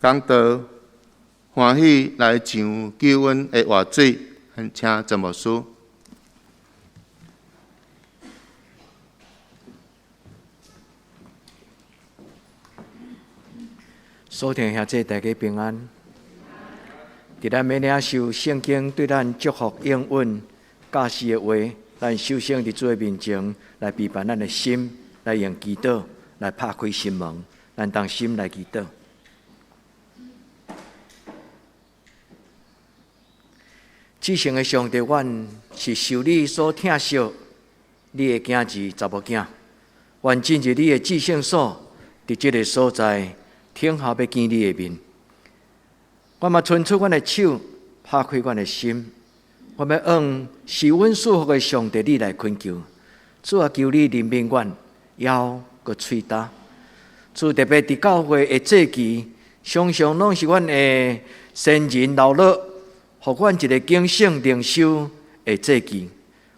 講道，歡喜來上救恩的活水，請鄭牧師。所聽兄弟大家平安。佇咱欲領受聖經對咱祝福應允教示的話，咱首先佇主的面前來備辦咱的心，來用祈禱來拍開心門，咱同心來祈禱。至聖的上帝，阮是受你所疼惜，你的囝兒查某囝，阮進入你的至聖所，佇這个所在，等候欲見你的面。我嘛伸出阮的手，拍開阮的心，我欲向是阮賜福的上帝你來懇求。主啊，求你憐憫阮枵閣喙焦。主特別佇教會的祭期，常常攏是阮的先人老老，予阮一个警醒靈修的祭期。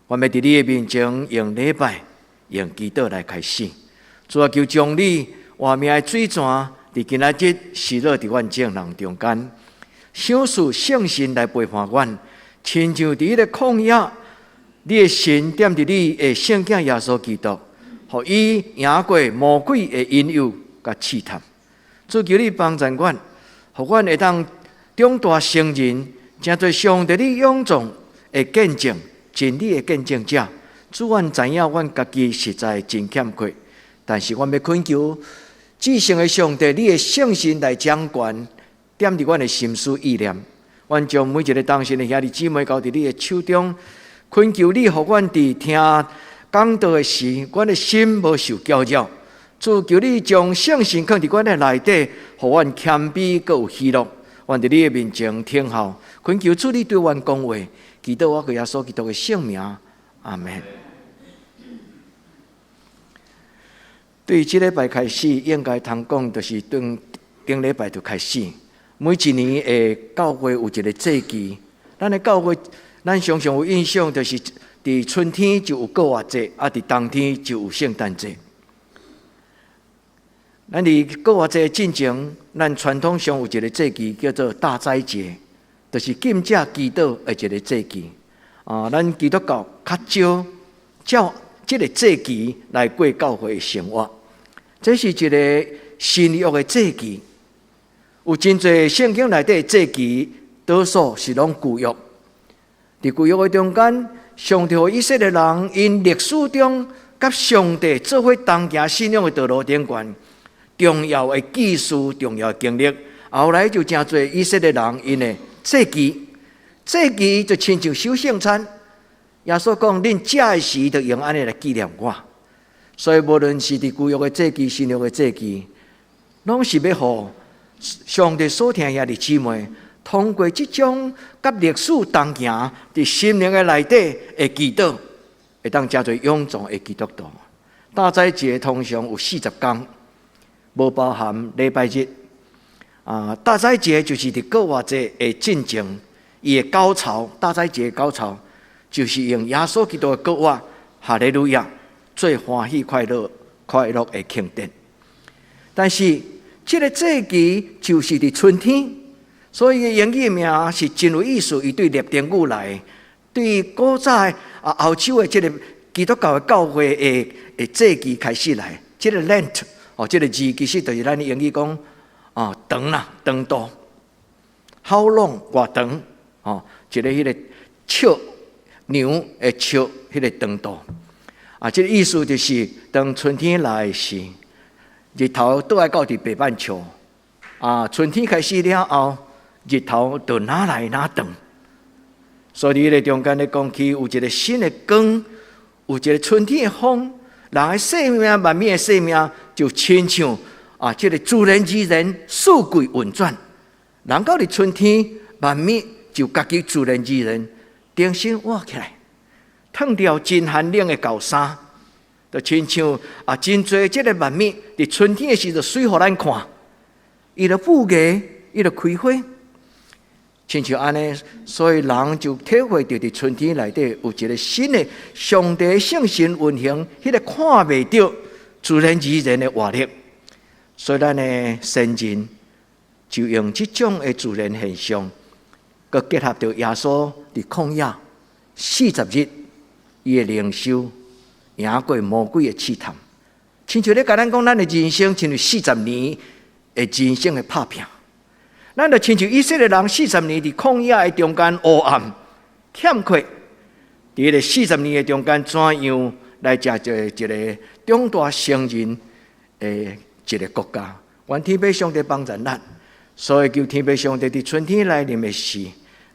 我欲佇你的面前用禮拜、用祈禱來開始。主啊，求將你活命的水泉，佇今仔日施落佇阮眾人中間。賞賜聖神來陪伴阮，親像佇彼个曠野，你的神踮佇你的聖囝耶穌基督，予伊贏過魔鬼的引誘佮試探。主求你幫助阮，予阮會當長大成人，成做上帝你勇壯的見證、真理的見證者。主，阮知影阮家己實在真欠缺，但是阮欲懇求至聖的上帝，你的聖神來掌權。踮佇阮的心思意念，阮將每一个同信的兄弟姊妹交佇你的手中，懇求你，予阮佇聽講道的時，阮的心無受攪擾。主求你將聖神囥佇阮的內底，予阮謙卑閣有喜樂。阮佇你的面前等候，懇求主你對阮講話，祈禱我閣耶穌基督的聖名，阿門。對這禮拜開始，應該通講，就是頂頂禮拜就開始。每一年的教會有一个祭期，咱的教會，咱常常有印象，就是佇春天就有復活節，啊，佇冬天就有聖誕節。咱佇復活節進前，咱傳統上有一个祭期叫做大齋節，就是禁食祈禱的一个祭期。啊，咱基督教較少照這个祭期來過教會的生活，這是一个新約的祭期。有真濟聖經內底祭期，多數是攏舊約。佇舊約的中間，上帝予以色列人𪜶歷史中，佮上帝做伙同行信仰的道路頂懸，重要的記事、重要的經歷。後來就成做以色列人𪜶的祭期。祭期就親像守聖餐。耶穌講：恁食的時，就用按呢來紀念我。所以無論是佇舊約的祭期、新約的祭期，攏是欲予上帝所疼兄弟姊妹，通過這種佮歷史同行，佇心靈的內底的祈禱，會當成做勇壯的基督徒。大齋節通常有40工，無包含禮拜日。啊，大齋節就是佇復活節的進前，伊的高潮，大齋節的高潮，就是用耶穌基督的復活，哈利路亞，做歡喜快樂快樂的慶典。但是，這个祭期就是佇春天，所以英語名是真有意思。伊對拉丁語來，對古早啊歐洲的這个基督教的教會的的祭期開始來，這个 Lent 哦，這个字其實就是咱英語講啊長啦長度，How long 偌長哦，一个彼个尺量的尺，彼个長度啊，這个意思就是當春天來時。日頭倒來到佇北半球，啊，春天開始了後，日頭就愈來愈長。所以佇彼个中間咧講起，有一个新的光，有一个春天的風，人的生命，萬物的生命，就親像啊，這个自然而然四季運轉。人到佇春天，萬物就家己自然而然重新活起來，脫掉真寒冷的厚衫。就親像啊，真濟這个萬物佇春天的時陣媠予咱看，伊就布芽，伊就開花，親像按呢，所以人就體會著佇春天內底有一个新的上帝聖神運行，彼个看袂著自然而然的活力。所以咱的先人就用這種的自然現象，閣結合著耶穌佇曠野四十日，伊的靈修贏過魔鬼的試探。親像咧共咱講，咱的人生親像四十年的人生的拍拚。咱就親像以色列人四十年佇曠野的中間黑暗欠缺，佇彼个四十年的中間，怎樣來成就一個長大成人的一個國家？願天父上帝幫助咱，所以求天父上帝佇春天來臨的時，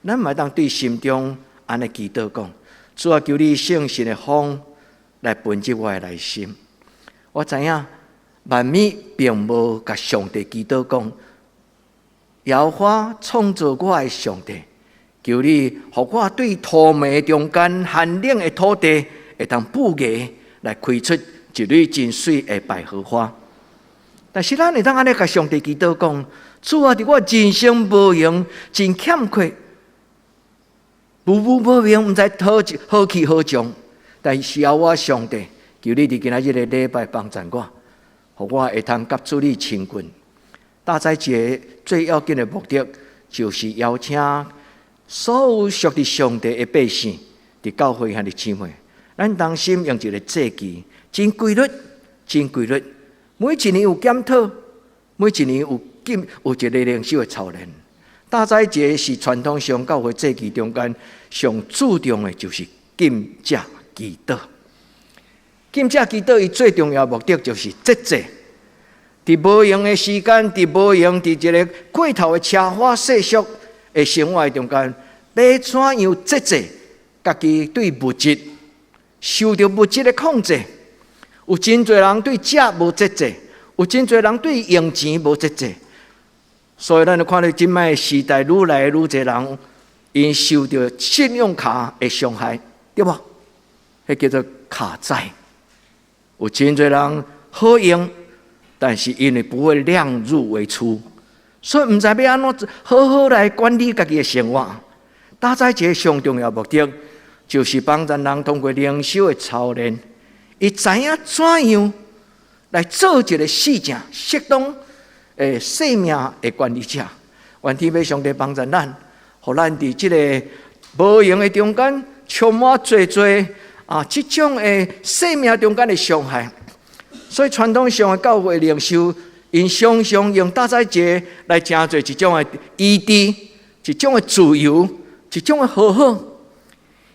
咱嘛會當對心中按呢祈禱講：主啊，求你聖神的風來噴入我的內心。我知影萬米並無共上帝祈禱講，耶和華創造我的上帝，求你予我對塗糜中間寒冷的土地，會當布芽來開出一蕊真媠的百合花。但是咱會當按呢共上帝祈禱講：主啊，佇我人生無閒，真欠缺，無無無明，毋知何何去何從。但是啊，我上帝，求你佇今仔日的禮拜幫助我，予我會通佮主你親近。大齋節最要緊的目的，就是邀請所有屬佇上帝的百姓，佇教會兄弟姊妹，咱同心用一個節期，真規律，真規律。每一年有檢討，每一年有進有一個靈修的操練。大齋節是傳統上教會節期中間上注重的，就是禁食祈禱。禁食祈禱，伊最重要目的就是節制。佇無閒的時間，佇無閒，佇一個過頭的奢華世俗的生活中間，欲怎樣節制家己對物質受著物質的控制？有真濟人對食無節制，有真濟人對用錢無節制，所以咱就看著這擺時代愈來愈濟人，𪜶受著信用卡的傷害，對無？彼叫做卡債。有真濟人好用，但是因為不會量入為出，所以毋知欲按怎好好來管理家己的生活。大齋節上重要目的，就是幫助人通過靈修的操練，伊知影怎樣來做一個適正、適當的生命的管理者。願天父上帝幫助咱，予咱佇這个無閒的中間，充滿濟濟啊，這種的生命中間的傷害。所以傳統上的教會靈修，𪜶常常用大齋節來成做一種的醫治，一種的自由，一種的和好。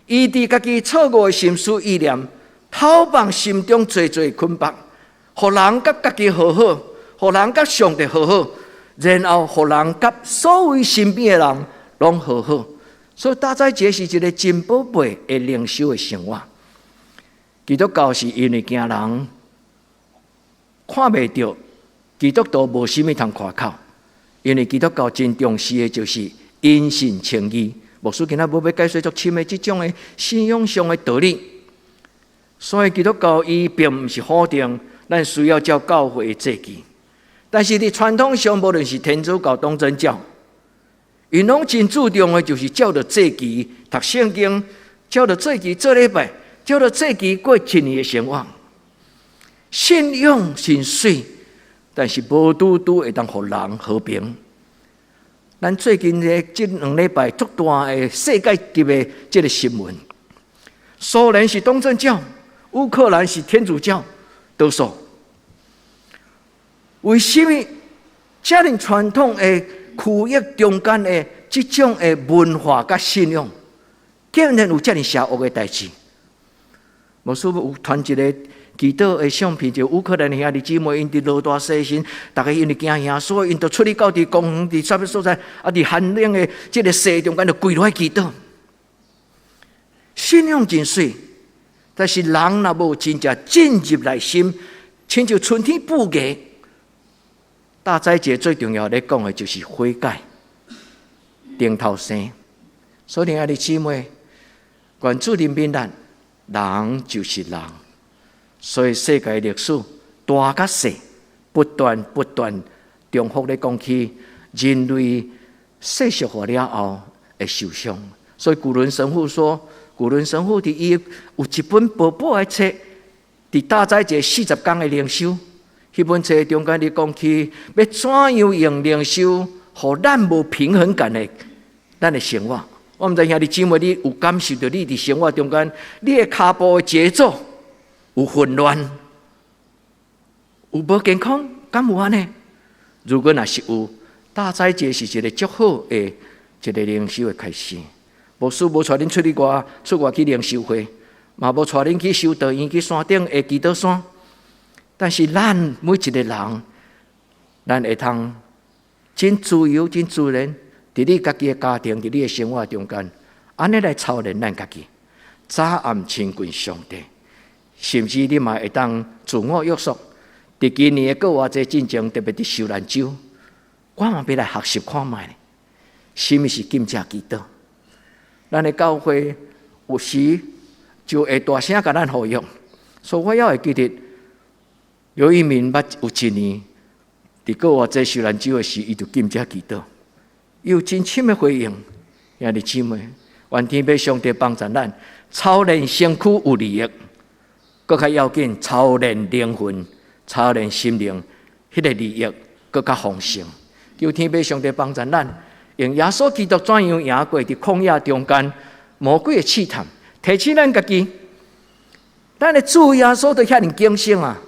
醫治家己錯誤的心思意念，透放心中濟濟捆綁，予人佮家己和好，予人佮上帝和好，然後予人佮所有身邊的人攏和好。所以大齋節是一个真寶貝的靈修的生活。基督教是因為驚人看袂著基督徒無啥物通誇口，因為基督教真重視的就是因信稱義。牧師今仔無欲解說足深的這種的信仰上的道理，所以基督教伊並毋是否定咱需要照教會的節期，但是佇傳統上，無論是天主教、東正教，𪜶攏真注重的就是照著節期讀聖經，照著節期做禮拜，照著節期過一年的生活。信仰真媠，但是無拄拄會當予人和平。咱最近的這兩禮拜足大的世界級的這个新聞，蘇聯是東正教，烏克蘭是天主教，多數。為什麼遮爾傳統的區域中間的這種的文化佮信仰，竟然有遮爾邪惡的代誌？牧師有傳一个祈禱的相片，就烏克蘭的兄弟姊妹，𪜶佇落大雪時，逐家因為驚耶穌，𪜶就出去到佇公園，佇啥物所在，啊，佇寒冷的這个雪中間，就跪落來祈禱。信仰真媠，但是人若無真正進入內心，親像春天布芽。大齋節最重要咧講的就是悔改、重頭生。所以，兄弟姊妹，願主憐憫咱，人就是人。所以世界歷史大佮細，不斷不斷重複咧講起人類世俗化了後會受傷。所以古倫神父說，古倫神父佇伊有一本薄薄的冊，佇大齋節四十工的靈修，彼本冊中間咧講起欲怎樣用靈修予咱無平衡感的咱的生活。我毋知兄弟姊妹，你有感受著你佇生活中間，你的跤步的節奏有混亂，有無健康，敢有按呢？如果若是有，大齋節是一個足好的一個靈修的開始。牧師無帶恁出去外出外去靈修會，嘛無帶恁去修道院去山頂的祈禱山。但是咱每一個人，咱會通真自由、真自然，佇你家己的家庭、佇你的生活中間，按呢來操練咱家己。早暗親近上帝，甚至你嘛會當自我約束。佇今年的復活節進前，特別佇受難週，我嘛欲來學習看覓，啥物是禁食祈禱。咱的教會有時就會大聲共咱呼籲，所以我猶會記得，有一名捌有一年，佇復活節受難週的時，伊就禁食祈禱，伊有真深的回應。兄弟姊妹，願天父上帝幫助咱，操練身軀有利益，閣較要緊操練靈魂、操練心靈，彼個利益閣較豐盛。求天父上帝幫助咱，用耶穌基督怎樣贏過佇曠野中間魔鬼的試探，提醒咱家己，咱的主耶穌都遐爾警醒啊！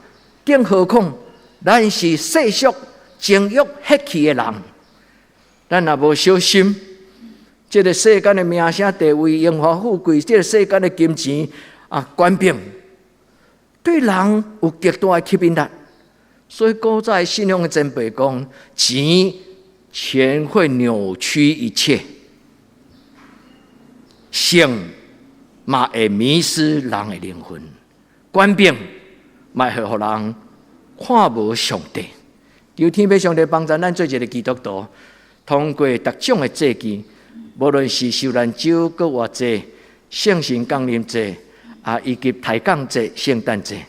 更何況咱是世俗情慾血氣的人，咱若無小心，這個世間的名聲地位、榮華富貴，這個世間的金錢啊、權柄，對人有極大的吸引力。所以古早信仰的前輩講，錢錢會扭曲一切，性嘛會迷失人的靈魂，權柄嘛會予人看無上帝。求天父上帝幫助咱做一個基督徒，通過各種的節期，無論是受難週、復活節、聖神降臨節啊，以及抬槓節、聖誕節，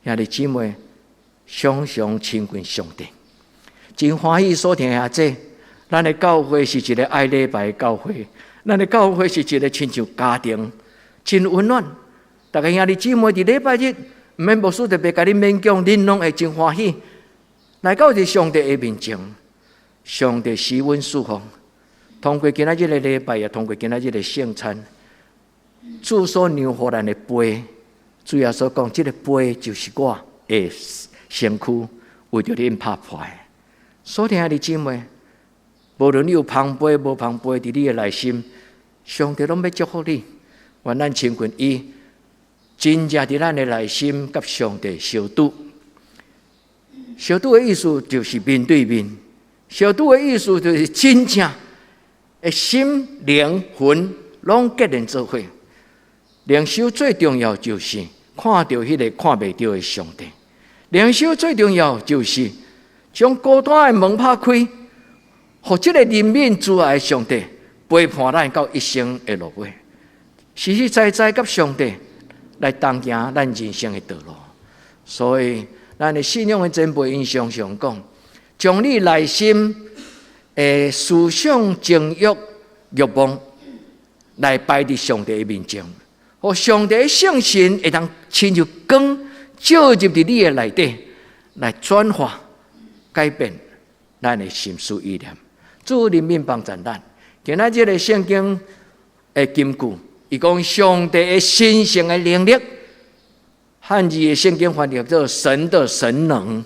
兄弟姊妹常常親近上帝，真歡喜所聽下這，咱的教會是一個愛禮拜的教會，咱的教會是一個親像家庭，真溫暖。逐个兄弟姊妹佇禮拜日，毋免牧師特別共恁勉強，恁攏會真歡喜來到佇上帝的面前，上帝賜阮祝福。通過今仔日的禮拜，也通過今仔日的聖餐，主所讓予咱的杯，主耶穌講，這個杯就是我的身軀，為著恁拍破的。所以兄弟姊妹，無論你有捧杯無捧杯，佇你的內心，上帝攏欲祝福你。願咱親近伊，真正佇咱的內心佮上帝相拄。相拄的意思就是面對面，相拄的意思就是真正的心靈魂攏結連做伙。靈修最重要就是看著彼個看袂著的上帝。靈修最重要就是將孤單的門拍開，予這個憐憫慈愛的上帝陪伴咱到一生的落尾，實實在在佮上帝來同行咱人生的道路。所以，咱的信仰的前輩𪜶常常講，將你內心的思想、情欲、欲望來擺佇上帝的面前，予上帝的聖神會當親像光照入佇你的內底，來轉化、改變咱的心思意念。主憐憫幫助咱。今仔這個聖經的金句，伊講上帝的神聖的能力，漢字的聖經翻譯做神的神能。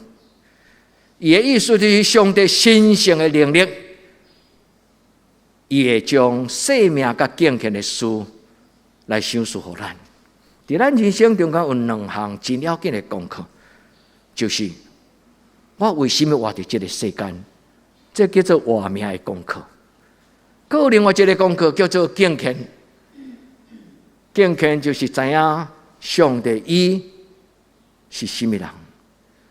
伊的意思就是上帝神聖的能力，伊會將生命佮敬虔的事來賞賜予咱。佇咱人生中間有兩項真要緊的功課，就是我為什麼活佇這個世間？這叫做活命的功課。閣有另外一個功課叫做敬虔。敬虔就是知影上帝伊是啥物人。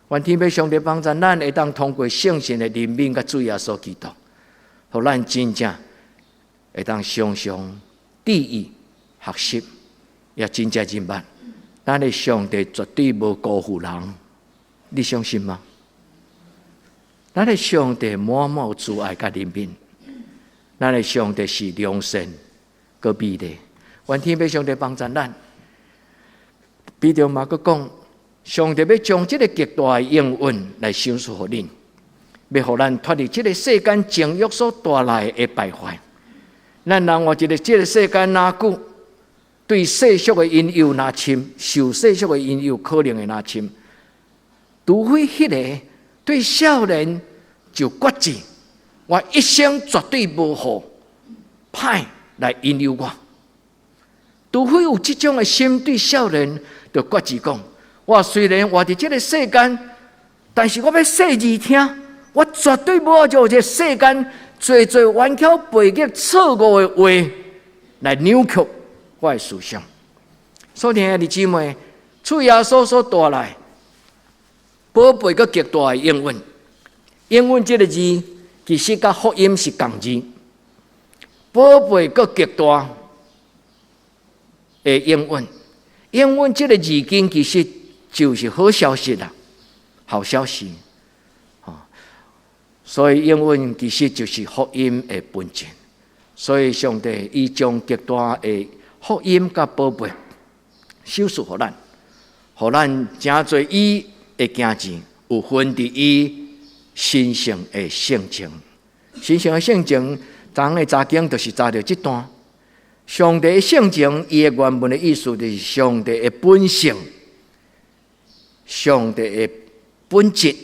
願天父上帝幫助咱，會當通過聖神的憐憫佮主耶穌基督，予咱真正會當常常注意學習，也真正認捌，咱的上帝絕對無辜負人，你相信嗎？咱的上帝滿滿有慈愛佮憐憫，咱的上帝是良善閣美麗。願天父上帝幫助咱。彼得嘛閣講，上帝欲將這個極大的應允來賞賜予恁，欲予咱脫離這个世間情欲所帶來的敗壞。咱人活佇這个世間若久，對世俗的引誘若深，受世俗的引誘可能會若深。除非彼个對少年就決志，我一生絕對無予歹來引誘我。除非有這種的心對少年，就決志講：我雖然活佇這个世間，但是我欲細耳聽，我絕對無愛讓這世間濟濟彎曲背逆錯誤的話來扭曲我的思想。所以，兄弟姊妹，主耶穌所帶來寶貝閣極大的應允，應允這个字其實佮福音是仝字。寶貝閣極大的應允，應允這个字根其實就是好消息啦，好消息。所以應允其實就是福音的本質。所以上帝伊將極大的福音佮寶貝賞賜予咱，予咱成做伊的囝兒，有份佇伊神聖的性情。神聖的性情，昨的查經就是查著這段。上帝的性情，伊的原文的意思就是上帝的本性，上帝的本質。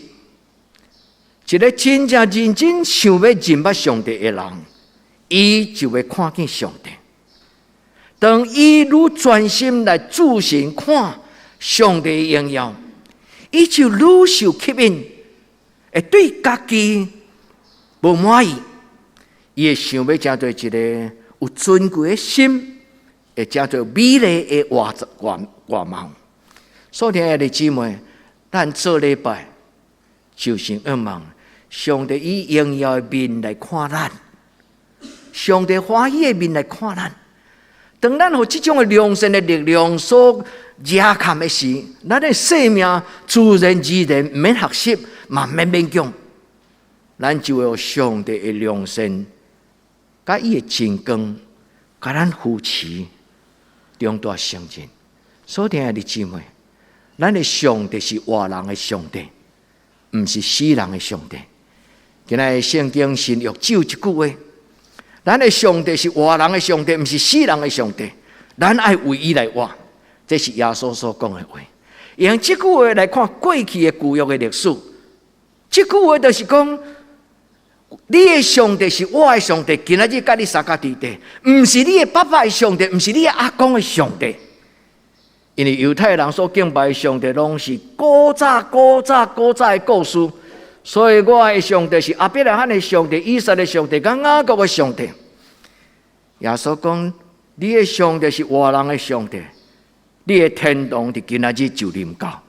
一个真正認真想欲認捌上帝的人，伊就會看見上帝。當伊愈專心來注神看上帝的榮耀，伊就愈受吸引，會對家己無滿意，伊會想欲成做一個有尊貴的心，會成做美麗的外外外貌。所以，兄弟姊妹，咱做禮拜就是仰望上帝以榮耀的面來看咱，上帝歡喜的面來看咱。當咱予這種的良善的力量所惹撼的時，咱的生命自然而然毋免學習，嘛毋免勉強，咱就會予上帝的良善，佮伊的真光，共咱扶持，長大成人。所以，兄弟姊妹，咱的上帝是活人的上帝，毋是死人的上帝。今仔日聖經新約只有一句話：咱的上帝是活人的上帝，毋是死人的上帝。咱愛為伊來活，這是耶穌所講的話。用這句話來看過去的舊約的歷史，這句話就是講，你的上帝是我的上帝，今仔日佮你相佮佇佇，毋是你的爸爸的上帝，毋是你的阿公的上帝。因為猶太人所敬拜的上帝，攏是古早、古早、古早的故事，所以我的上帝是亞伯拉罕的上帝、以撒的上帝、佮雅各的上帝。耶穌講：你的上帝是活人的上帝，你的天堂佇今仔日就臨到。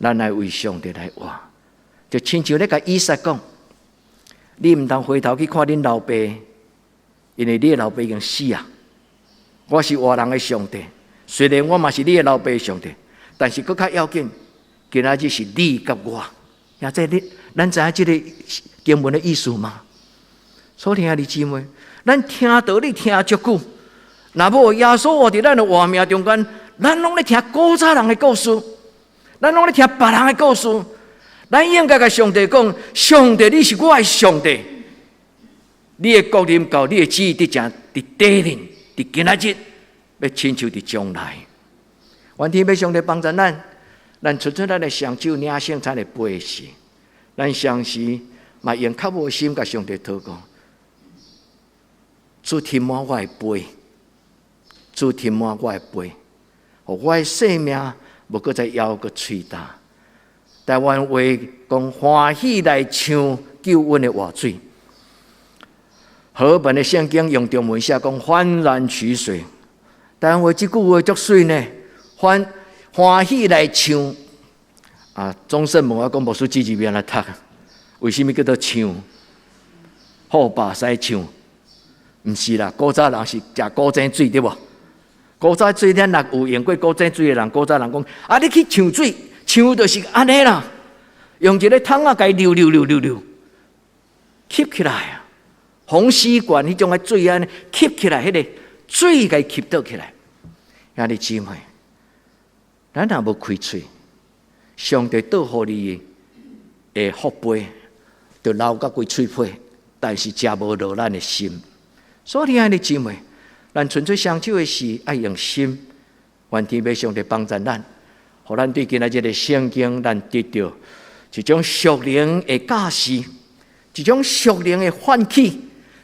咱來為上帝來活，就親像咧共以撒講：你毋通回頭去看恁老爸，因為你的老爸已經死啊。我是活人的上帝。雖然我嘛是你的老爸上帝，但是閣較要緊，今仔日是你佮我。也這你，咱知影這个經文的意思嗎？所以兄弟姊妹，咱聽道理聽足久，若無耶穌活佇咱的活命中間，咱攏咧聽古早人的故事，咱攏咧聽別人的故事。咱應該共上帝講：上帝，你是我的上帝，你的國臨到，你的旨意佇正佇地面，佇今仔日。欲親像佇將來，願天父上帝幫助咱，咱伸出咱的雙手領聖餐的杯時，咱相時嘛用較無心共上帝禱告，主填滿我的杯，主填滿我的杯，予我的生命無閣再枵閣喙焦。台灣話講歡喜來搶救恩的活水，和合本的聖經用中文寫講歡然取水。台灣話這句話足媠呢，歡歡喜來搶啊！總算問我講牧師這字欲按怎讀？為啥物叫做搶？好吧，使搶，毋是啦，古早人是食古井水對無？古早水咱若有用過古井水的人，古早人講啊，你去搶水，搶就是按呢啦，用一个桶仔共伊溜溜溜溜溜，吸起來啊！虹吸管彼種的水按呢吸起來，彼个水共伊吸倒起來。兄弟姊妹，咱若無開喙，上帝倒予你的福杯，就流甲規喙皮，但是食無落咱的心。所以，兄弟姊妹，咱伸出雙手的時，愛用心，願天父上帝幫助咱，予咱對今仔日的聖經，咱得著一種屬靈的教示，一種屬靈的喚起，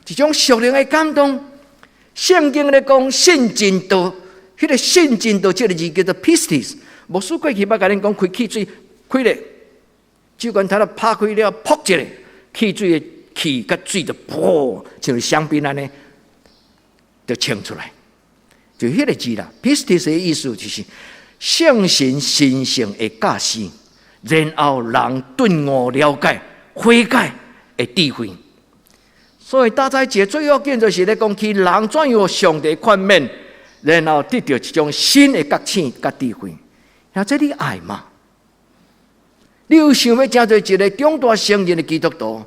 一種屬靈的感動。聖經咧講信真道，彼個信真道這个字叫做 pistis。牧師過去捌共恁講開汽水，開咧，酒罐頭仔拍開了，噗一下，汽水的氣佮水就噗，像香檳按呢，就衝出來。就彼個字啦，pistis 的意思就是聖神神聖的教示，然後人頓悟了解、悔改的智慧。所以大齋節最要緊就是咧講起人怎樣上帝寬免，然後得著一種新的覺醒佮智慧。啊，這你愛嗎？你有想欲成做一个長大成人的基督徒，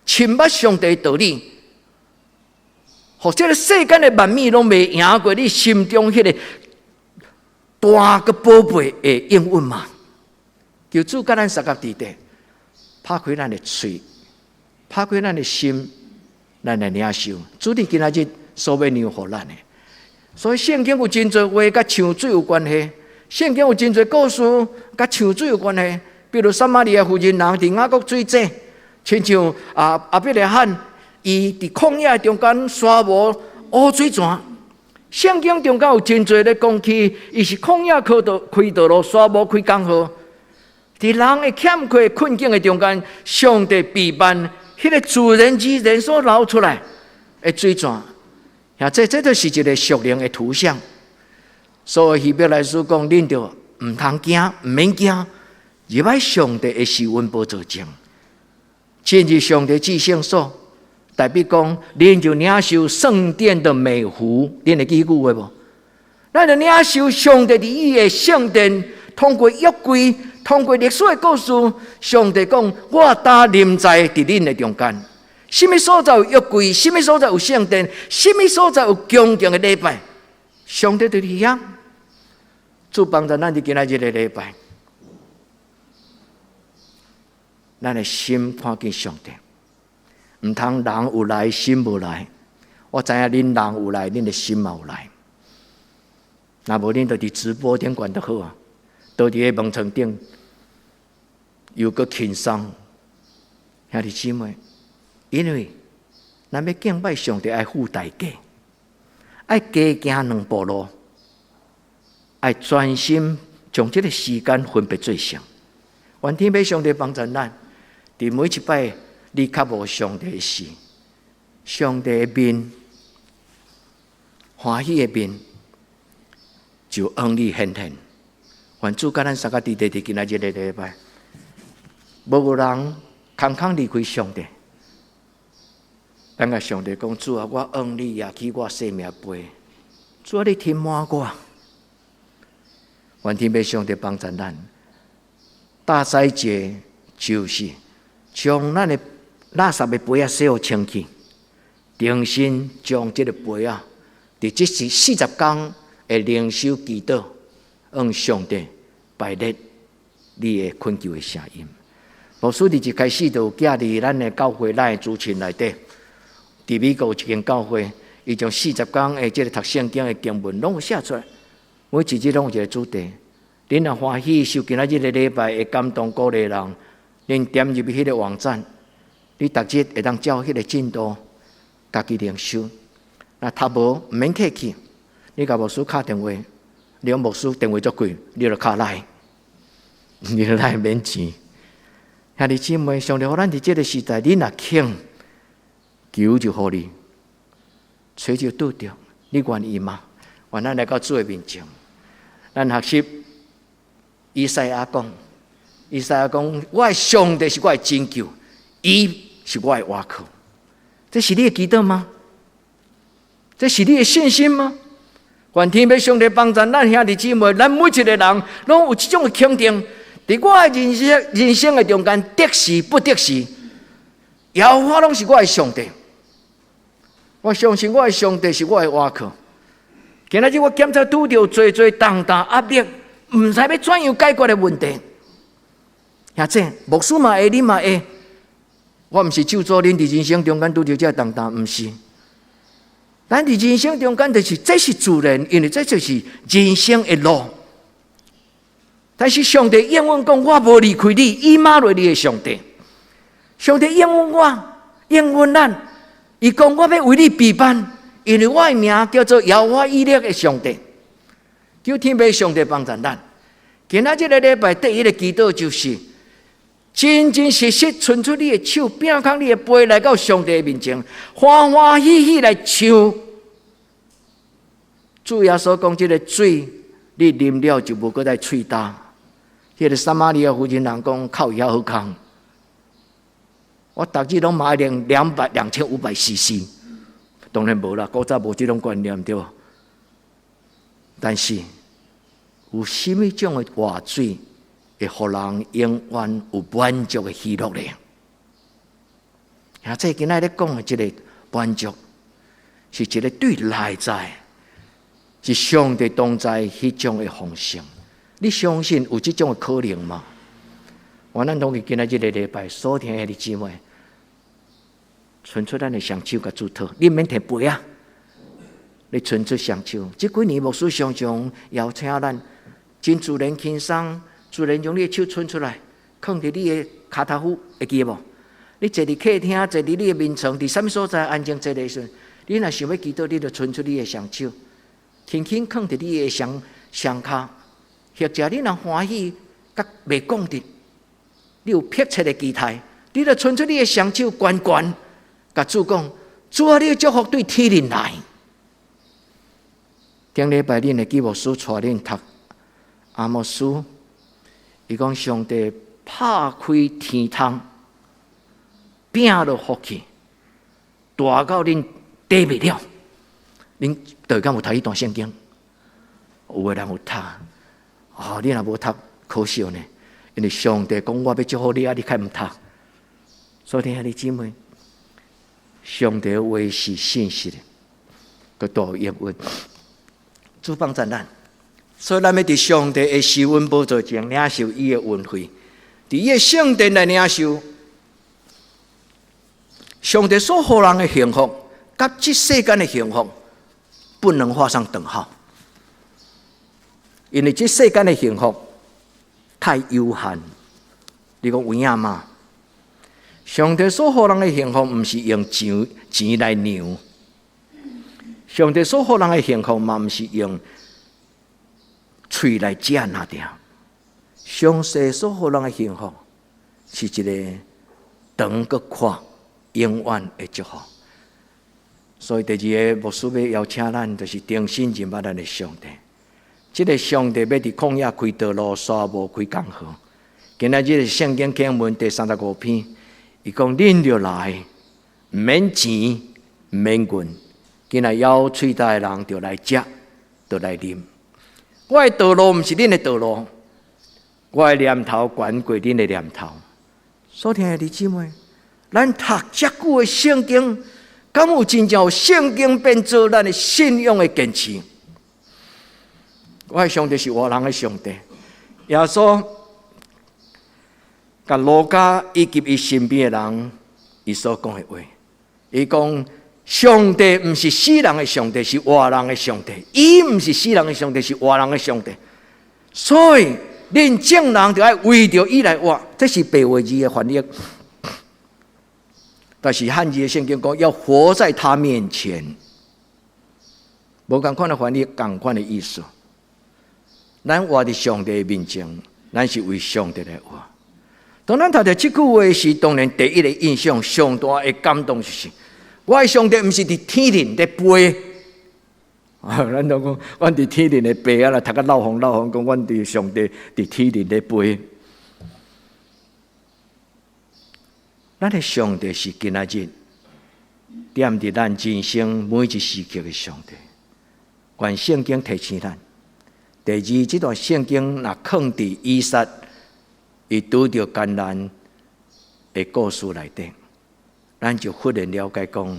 深捌上帝道理，予這个世間的萬物攏袂贏過你心中彼个大閣寶貝的應允嗎？求主佮咱相佮佇咧，拍開咱的喙，拍開咱的心，咱來領受。主你今仔日所欲讓予咱的，所以聖經有真濟話佮搶水有關係，聖經有真濟故事佮搶水有關係。比如撒瑪利亞婦人人佇雅各水井，親像啊亞伯拉罕，伊佇曠野中間沙漠挖水泉。聖經中間有真濟咧講起，伊是曠野開道開道路，沙漠開江河。佇人的欠缺困境的中間，上帝備辦彼个自然之然所流出來的水泉。啊，這就是一個屬靈的圖像。所以希伯來書講，恁著毋通驚，毋免驚。入來上帝的施恩寶座前，進入上帝至聖所，代表講，恁就領受聖殿的美福，恁會記彼句話無？咱就領受上帝佇伊的聖殿，通過約櫃，通過歷史的故事，上帝講：我當臨在佇恁的中間。啥物所在有約櫃？啥物所在有聖殿？啥物所在有恭敬的禮拜？上帝就佇遐。主幫助咱佇今仔日的禮拜。咱的心看見上帝，毋通人有來心無來。我知影恁人有來，恁的心嘛有來。若無恁就佇直播頂懸就好啊，倒佇个門窗頂又閣輕鬆。兄弟姊妹，因為咱欲敬拜上帝，愛付代價，愛加行兩步路，愛專心將這个時間分別做聖。願天父上帝幫助咱。佇每一擺你較無上帝時，上帝的面，歡喜的面，就向你顯現。願主佮咱相佮佇咧佇今仔日的禮拜，無人空空離開上帝。咱共上帝講：主啊，我向你攑起我生命杯，主啊，你填滿我。願天父上帝幫助咱。大齋節就是將咱的垃圾的杯仔洗予清氣，重新將這个杯仔，佇這是40工的靈修祈禱，向上帝擺列你的懇求的聲音。牧師佇一開始就有寄佇咱的教會、咱的族群內底，佇美國有一間教會，伊將四十工的這个讀聖經的經文攏有寫出來，每一日攏有一个主題。恁若歡喜受今仔日的禮拜會感動鼓勵人，恁點入去彼个網站，你逐日會當照彼个進度，家己靈修。若讀無，毋免客氣，你共牧師敲電話，你講牧師電話足貴，你就敲來，你就來免錢。兄弟姊妹，上帝予咱佇這个時代，你若肯求就予你，揣就拄著，你願意嗎？願咱來到主的面前，咱學習以賽亞講。以賽亞講：我的上帝是我的拯救，伊是我的倚靠。這是你的祈禱嗎？這是你的信心嗎？願天父上帝幫助咱兄弟姊妹，咱每一个人攏有這種的肯定。佇我的人生人生的中間，得時不得時，耶和華攏是我的上帝。我相信我的上帝是我的倚靠。今仔日我檢測拄著濟濟重擔壓力，毋知欲怎樣解決的問題。兄弟，牧師嘛會，你嘛會。我毋是咒詛恁佇人生中間拄著這個重擔，毋是。咱佇人生中間就是這是自然，因為這就是人生的路。但是上帝應允講，我無離開你，以馬內利的上帝。上帝應允我，應允咱。伊講我欲為你備辦，因為我的名叫做耶和華以勒的上帝。求天父上帝幫助咱。今仔這個禮拜第一个祈禱就是，真真實實伸出你的手，摒空你的杯來到上帝的面前，歡歡喜喜來唱。主耶穌講：這个水，你啉了就無閣再喙焦。彼个撒瑪利亞婦人人講靠遐好康。我逐日攏嘛愛啉2500 CC，當然無啦，古早無這種觀念對無？但是有啥物種的活水會予人永遠有滿足的喜樂咧？啊，這今仔日講的這个滿足，是一个對內在，是上帝同在彼種的豐盛。你相信有這種的可能嗎？願咱攏佇今仔這个禮拜所聽的姊妹，伸出咱的雙手共主討，你毋免提杯仔，你伸出雙手。這幾年牧師常常邀請咱，真自然輕鬆，自然將你的手伸出來，囥佇你的跤頭趺，會記得無？你坐佇客廳，坐佇你的眠床，佇啥物所在安靜坐的時陣，你若想欲祈禱，你就伸出你的雙手，輕輕囥佇你的雙雙跤，或者你若歡喜，佮袂講得，你有迫切的期待，你就伸出你的雙手，懸懸，共主講：主啊，你的祝福對天頂來。頂禮拜恁會記牧師帶恁讀阿摩司，伊講上帝拍開天窗，餅落福氣，大到恁抵袂了。恁佗敢有讀彼段聖經？有的人有讀，哦，你若無讀，可惜呢。因為上帝講我欲祝福你，啊，你較毋讀。所以兄弟姊妹，上帝話是信實的，閣大有應允。主幫助咱，所以咱欲佇上帝的施恩寶座前領受伊的恩惠，佇伊的聖殿來領受上帝所予人的幸福，佮這世間的幸福不能畫上等號，因為這世間的幸福太有限。你講有影嗎？上帝所予人的幸福，毋是用錢錢來量。上帝所予人的幸福，嘛毋是用喙來食爾爾。上帝所予人的幸福，是一个長閣闊、永遠的祝福。所以第二个牧師欲邀請咱，就是重新認捌咱的上帝。這个上帝欲佇曠野開道路，沙漠開江河。今仔日聖經經文第35篇，伊講恁著來，毋免錢，毋免銀。今仔枵喙焦的人就來食，就來啉。我的道路毋是恁的道路，我的念頭懸過恁的念頭。所聽的弟姊妹，咱讀遮久的聖經，敢有真正有聖經變做咱的信仰的堅持？我的上帝是活人的上帝，耶穌共路加以及伊身邊的人，伊所講的話，伊講上帝毋是死人的上帝，是活人的上帝。伊毋是死人的上帝，是活人的上帝。所以，恁眾人就愛為著伊來活，這是白話字的翻譯。但是漢字的聖經講要活在他面前，無仝款的翻譯，仝款的意思。咱活佇上帝面前，咱是為上帝來活。當咱讀著這句話時，當然第一个印象，上大的感動就是，我的上帝毋是佇天頂咧飛。啊，咱攏講，阮佇天頂咧飛啊，啦，讀甲漏風漏風，講阮佇上帝佇天頂咧飛。咱的上帝是今仔日踮佇咱人生每一時刻的上帝。願聖經提醒咱。第二，這段聖經若囥佇以撒伊拄著艱難的故事內底，咱就忽然了解講，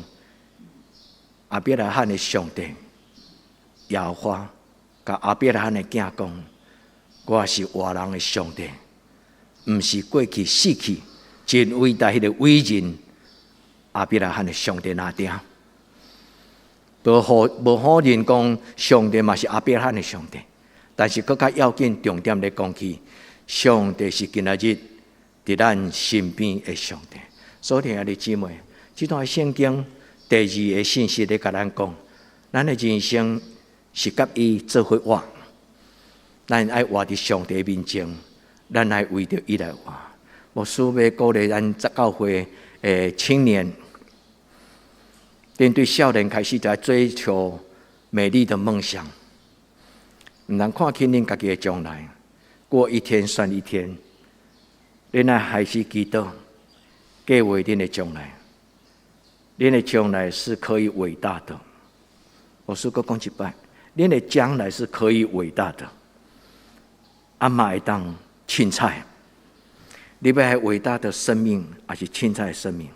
亞伯拉罕的上帝耶和華，共亞伯拉罕的囝講，我是活人的上帝，毋是過去死去真偉大彼个偉人亞伯拉罕的上帝爾定。無否認講上帝嘛是亞伯拉罕的上帝，但是閣較要緊重點咧講起，上帝是今仔日佇咱身邊的上帝。所以兄弟姊妹，這段聖經第二个信息咧共咱講，咱的人生是佮伊做伙活，咱愛活佇上帝面前，咱愛為著伊來活。牧師欲鼓勵咱教會的青年，恁對少年開始就愛追求美麗的夢想，毋通看輕恁家己的將來，過一天算一天。恁愛開始祈禱，計劃恁的將來，恁的將來是可以偉大的。牧師閣講一擺，恁的將來是可以偉大的，啊嘛會當凊彩。你欲愛偉大的生命，抑是凊彩的生命？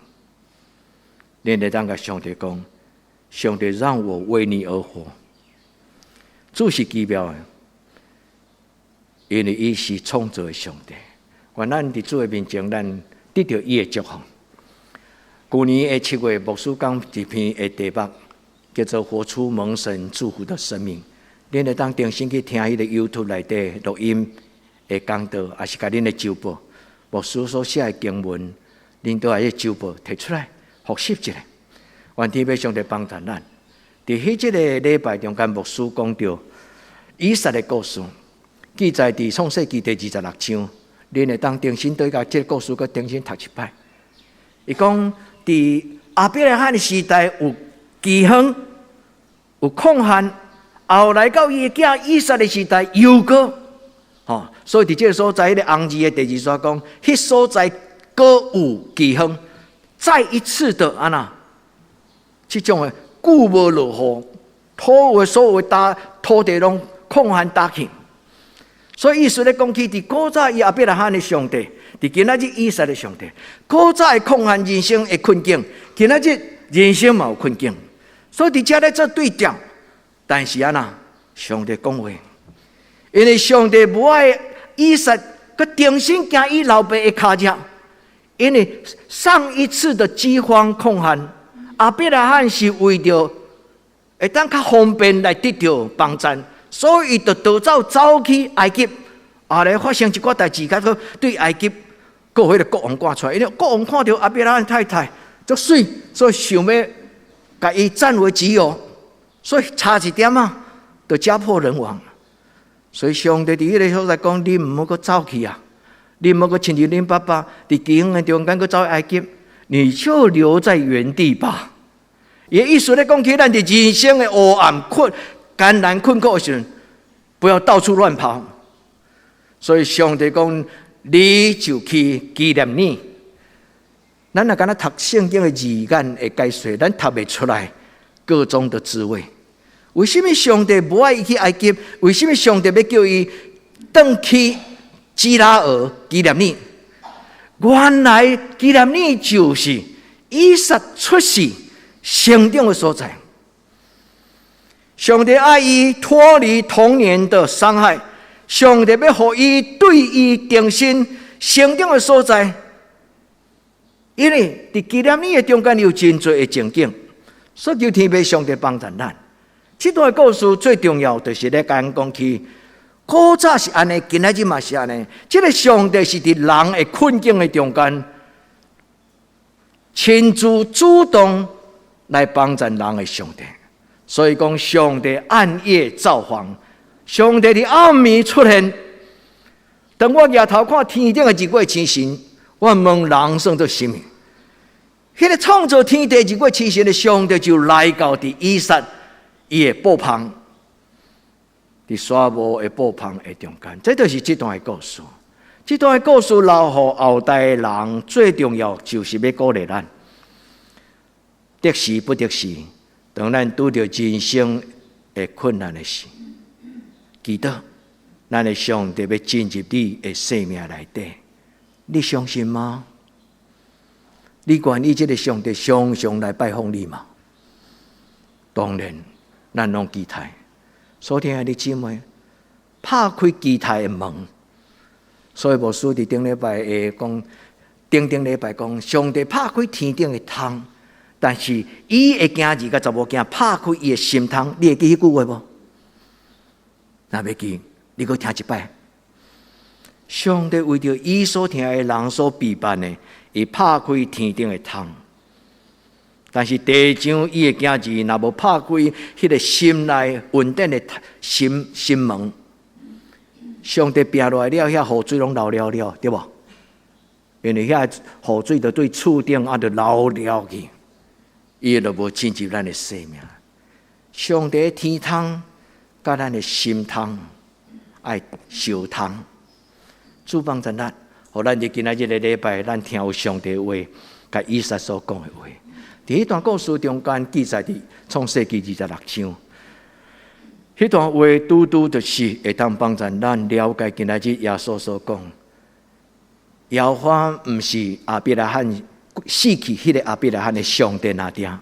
恁會當共上帝講，上帝讓我為你而活。主是奇妙的，因為伊是創造的上帝。願咱佇主的面前，咱得著伊的祝福。舊年的7月，牧師講一篇的題目，叫做《活出蒙神祝福的生命》。恁會當重新去聽彼個 YouTube 內底錄音的講道，抑是共恁的周報，牧師所寫的經文，恁都愛彼周報提出來複習一下。願天父上帝幫助咱。佇彼這個禮拜中間，牧師講著以撒的故事，記載佇創世記第26章。恁會當重新對共這個故事，閣重新讀一擺。伊講佇亞伯拉罕的時代有饑荒，有曠旱，後來到伊的囝以撒的時代又閣，吼，所以佇這个所在，彼個紅字的第二段講，彼所在閣有饑荒，再一次的按怎，這種的久無落雨，所有的土地攏曠旱焦去。所以意思咧講起，佇古早伊亞伯拉罕的上帝，佇今仔日以撒的上帝，古早的曠旱人生的困境，今仔日人生嘛有困境，所以佇遮咧做對調。但是按怎，上帝講話，因為上帝無愛以撒，閣重新行伊老爸的跤跡，因為上一次的饑荒曠旱，亞伯拉罕是為著會當較方便來得著幫贊。所以，伊就逃走走去埃及，後來發生一寡代誌，結果對埃及閣有彼個國王趕出來，因為國王看著亞伯拉罕太太足媠，所以想欲共伊佔為己有，所以差一點仔，就家破人亡。所以上帝佇彼個所在講：你毋好閣走去啊！你毋好閣親像恁爸爸佇饑荒的中間閣走埃及，你就留在原地吧。伊的意思咧講起，咱佇人生的黑暗困艱難困苦的時陣，不要到處亂跑。所以上帝講，你就去基列岭。咱若干焦讀聖經的字眼的解說，咱讀袂出來箇中的滋味。為什麼上帝無愛伊去埃及？為什麼上帝欲叫伊轉去基拉耳基列岭？原來基列岭就是以撒出世成長的所在。上帝愛伊脫離童年的傷害，上帝欲予伊對伊重新成長的所在，因為佇基列岭的中間有真濟的情景，所以求天父上帝幫助咱。這段故事最重要就是咧共咱講起，古早是按呢，今仔日嘛是按呢。這个上帝是佇人的困境的中間，親自主動來幫助人的上帝。所以講，上帝暗夜造訪，上帝佇暗暝出現。當我舉頭看天頂的日月星辰，我問人算做啥物？彼个創造天地日月星辰的上帝就來到佇以撒伊的布棚，佇沙漠的布棚的中間，這就是這段的故事。這段的故事留予後代的人，最重要就是欲鼓勵咱，得時不得時。當咱拄著人生的困難的時，記得咱的上帝欲進入你的生命內底，你相信嗎？你願意這个上帝常常來拜訪你嗎？當然，咱攏期待。所親愛的姊妹，拍開期待的門。所以牧師佇頂禮拜會講，頂頂禮拜講，上帝拍開天頂的窗。但是伊的囝兒佮查某囝拍開伊的心窗，你會記彼句話無？若袂記，你閣聽一擺。上帝為著伊所疼的人所備辦的，伊拍開天頂的窗。但是第二章伊的囝兒若無拍開彼个心內恩典的心門，上帝拚落來了，遐雨水攏流了了，對無？因為遐雨水就對厝頂啊，就流了去，伊就無進入咱的生命。上帝的天窗佮咱的心窗愛相通，主幫助咱，予咱佇今仔日个禮拜，咱聽有上帝話，佮以撒所講的話。佇彼段故事中間記載佇創世記26章，彼段話拄拄就是會當幫助咱了解今仔日耶穌所講，耶和華毋是亞伯拉罕死去彼个亞伯拉罕的上帝爾爾，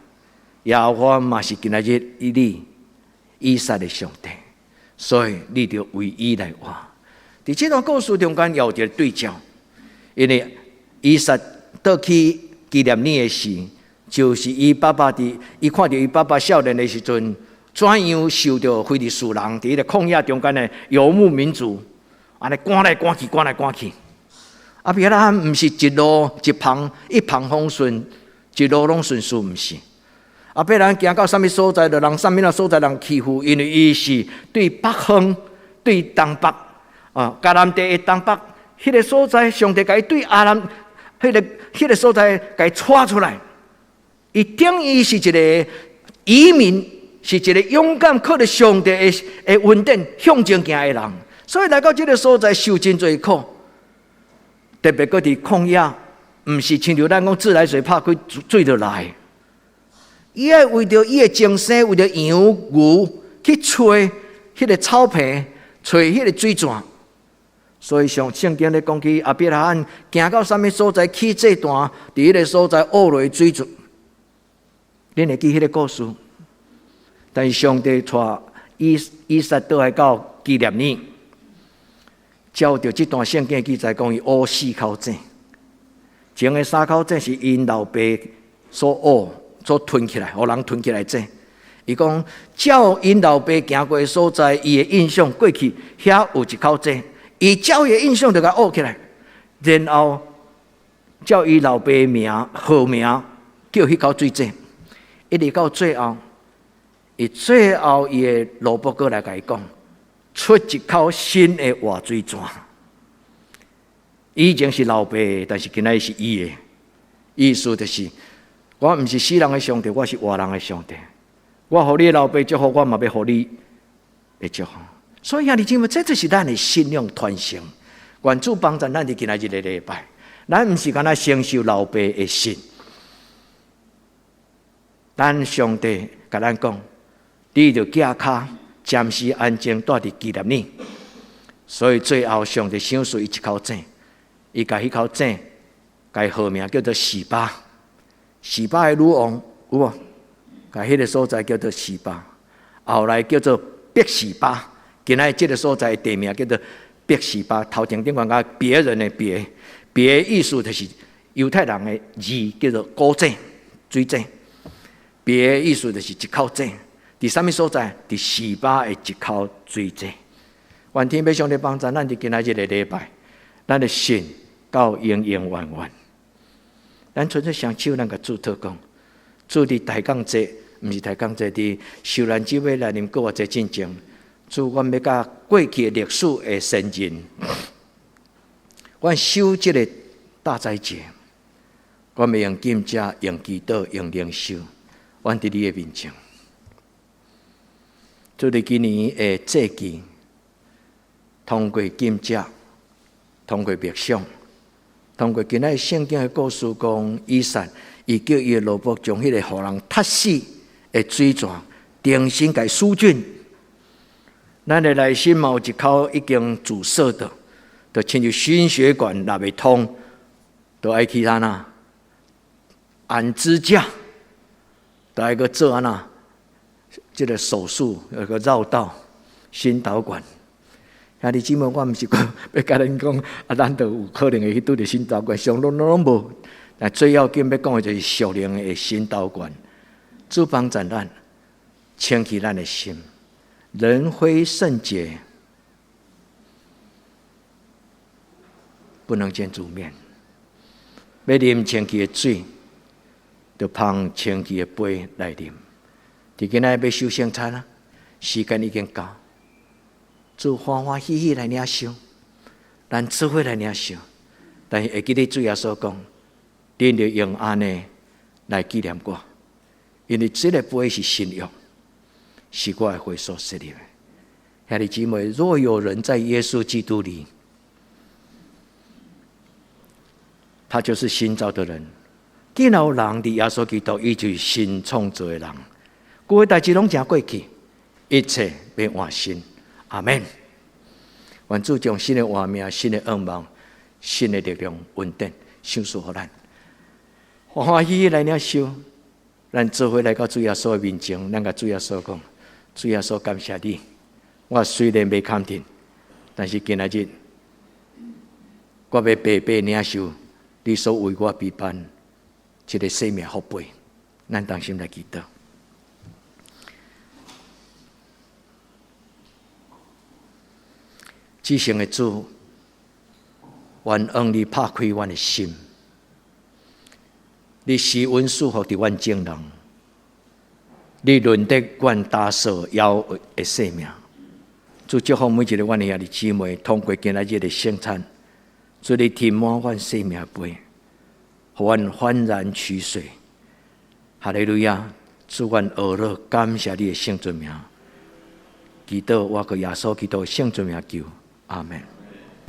耶和華嘛是今仔日你以撒的上帝，所以你著為伊來活。佇這段故事中間有一個對照，因為以撒倒去基列尼的時，就是伊爸爸佇，伊看著伊爸爸少年的時陣，怎樣受著非利士人佇彼个曠野中間的游牧民族，按呢趕來趕去，趕來趕去。亞伯拉罕毋是一路一帆風順，一路攏順遂，毋是。亞伯拉罕行到啥物所在，就人啥物所在人欺負，因為伊是對北方、對東北啊，迦南地的東北，彼个所在，上帝共伊對亞蘭，彼个所在共伊帶出來。伊等於是一個移民，是一個勇敢靠著上帝的恩典向前行的人，所以來到這個所在受真濟苦，特別閣佇曠野，毋是親像咱講自來水拍開水就來。伊愛為著伊的終生，為著羊牛去揣彼个草坪，揣彼个水泉。所以上聖經咧講起亞伯拉罕行到啥物所在起祭壇，佇彼个所在挖落水泉。恁會記彼个故事？但是上帝帶以撒倒來到基列尼，照著這段聖經記載講，伊挖四口井，前的三口井是𪜶老爸所挖、所囤起來，予人囤起來井。伊講照𪜶老爸行過的所在，伊的印象過去遐有一口井，伊照伊的印象就共挖起來，然後照伊老爸名號名叫彼口水井。一直到最後，伊最後伊的奴僕閣來共伊講，出一口新的活水泉。以前是老爸，但是今仔日是伊的。意思就是，我毋是死人的上帝，我是活人的上帝。我予你的老爸祝福，我嘛欲予你的祝福。所以兄弟姊妹，這就是咱的信仰傳承。願主幫助咱佇今仔日个禮拜，咱毋是干焦承受老爸的信。咱上帝共咱講，你著寄跤，暫時安靜蹛佇基列尼。所以最後上帝賞賜伊一口井，伊共彼口井，共伊號名叫做示巴。示巴的女王有無？共彼个所在叫做示巴，後來叫做別是巴。今仔日這个所在的地名叫做別是巴。頭前頂懸共別人的別，別的意思就是猶太人的字叫做古井、水井。別的意思就是一口井，佇啥物所在？佇示巴的一口水井。願天父上帝幫助咱佇今仔日个禮拜，咱的信到永永遠遠。咱伸出雙手，咱共主禱告。主佇大降節，毋是大降節，佇受難週欲來臨閣偌濟進前，主，阮欲佮過去的歷史的先人，阮守這个大齋節，阮欲用禁食、用祈禱、用靈修。阮佇你的面前，主佇今年的祭期，通過禁食，通過默想，通過今仔日聖經的故事講，以撒伊叫伊的奴僕將彼个予人窒死的水泉重新共疏浚。咱的內心嘛有一口已經阻塞的，就親像心血管若袂通，就愛去按怎安支架。來閣做按怎，這个手術，那個繞道心導管。兄弟姊妹，我毋是講欲共恁講，啊，咱都有可能會去拄著心導管，上攏攏無。但最要緊欲講的就是屬靈的新導管，主幫助咱清氣咱的心，人非聖潔，不能見主面。欲啉清氣的水，就捧清氣的杯來啉。佇今仔日欲守聖餐啊，時間已經到，主歡歡喜喜來領受，咱做伙來領受。但是會記得主耶穌講，恁著用按呢來紀念我，因為這個杯是新約，是我的血所設立的。兄弟姊妹，若有人在耶穌基督裡，他就是新造的人。既然有人佇耶穌基督，伊就是新創造的人。舊的代誌攏成過去，一切欲換新。阿們。願主將新的活命、新的願望、新的力量、恩典，賞賜予咱。歡歡喜喜來領受，咱做伙來到主耶穌的面前，咱共主耶穌講：主耶穌，感謝你。我雖然袂堪得，但是今仔日我欲白白領受你所為我備辦這個生命福杯。咱同心來祈禱。至聖的主，願恩你拍開阮的心，你施恩賜福佇阮眾人，你認得阮打掃枵的性命。主祝福每一个阮的兄弟姊妹，通過今仔日的聖餐，主你填滿阮生命杯，予阮歡然取水。哈利路亞！主阮呵咾感謝你的聖尊名，祈禱我閣耶穌基督聖尊名求，阿們。